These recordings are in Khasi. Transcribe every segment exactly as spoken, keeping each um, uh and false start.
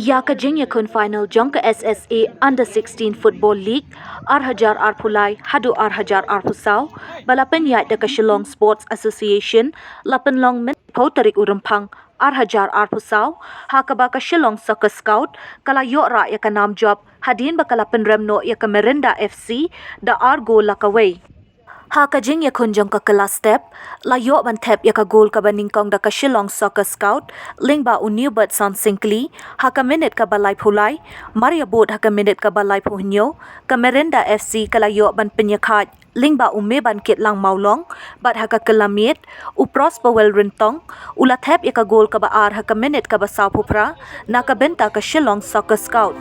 Ïa ka jingïakhun final jong ka S S A Under sixteen Football League ar hajar arphew lai haduh ar hajar arphew saw ba la pynïaid da ka Shillong Sports Association la pynlong mynhynnin tarik u Rymphang ar hajar arphew saw, ha kaba ka Shillong Soccer Scout ka la ïoh rah ïa ka nam jop hadien ba ka la pynrem noh ïa ka Merinda F C da ar gol la kawei. Ha ka jingïakhun jong ka kylla step, la ïoh ban thep ïa ka gol kaba nyngkong da ka Shillong Soccer Scout lyngba u Newbert San Syngkli ha ka minit kaba laiphew lai, mar ïa bud ha ka minit kaba laiphew hynñiew, ka Merinda F C ka la ïoh ban pynïakhaid lyngba u Meban Kitlang Mawlong, bad ha ka kylla miet, u Prosperwell Ryntong u la thep ïa ka gol kaba ar ha ka minit kaba sawphew phra na ka bynta ka Shillong Soccer Scout.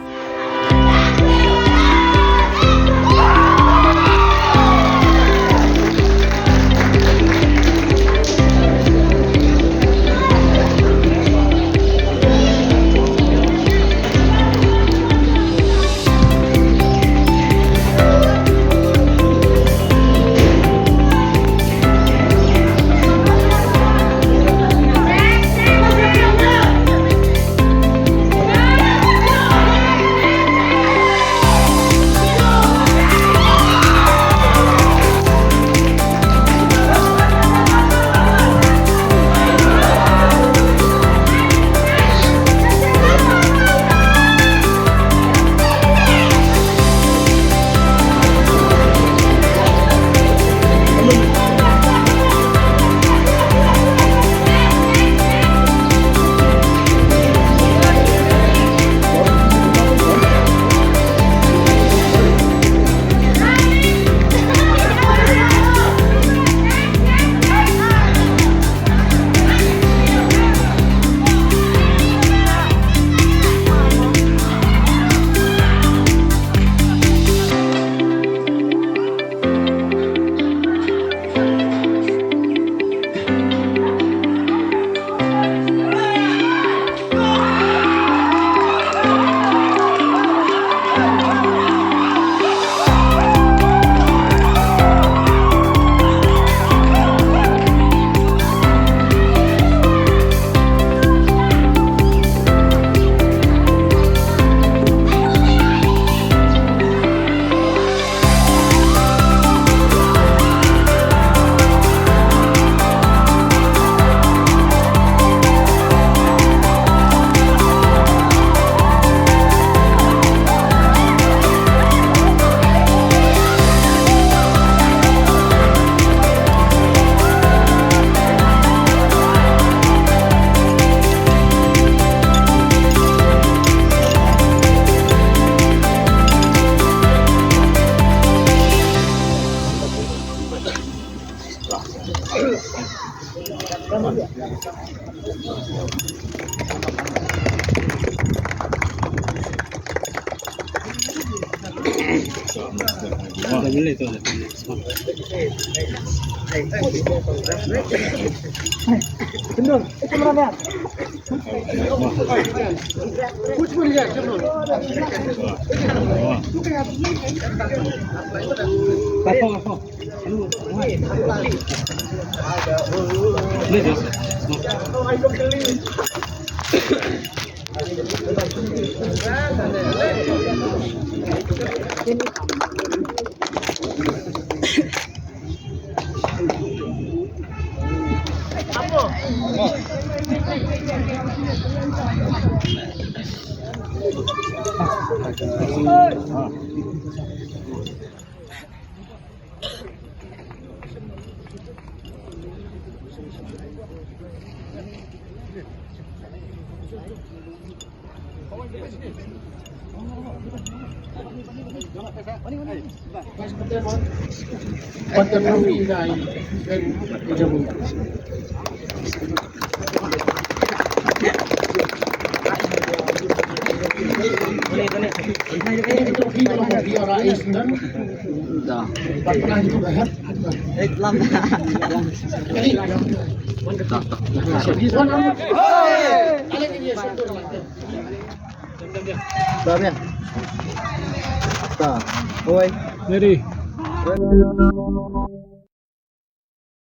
Ready.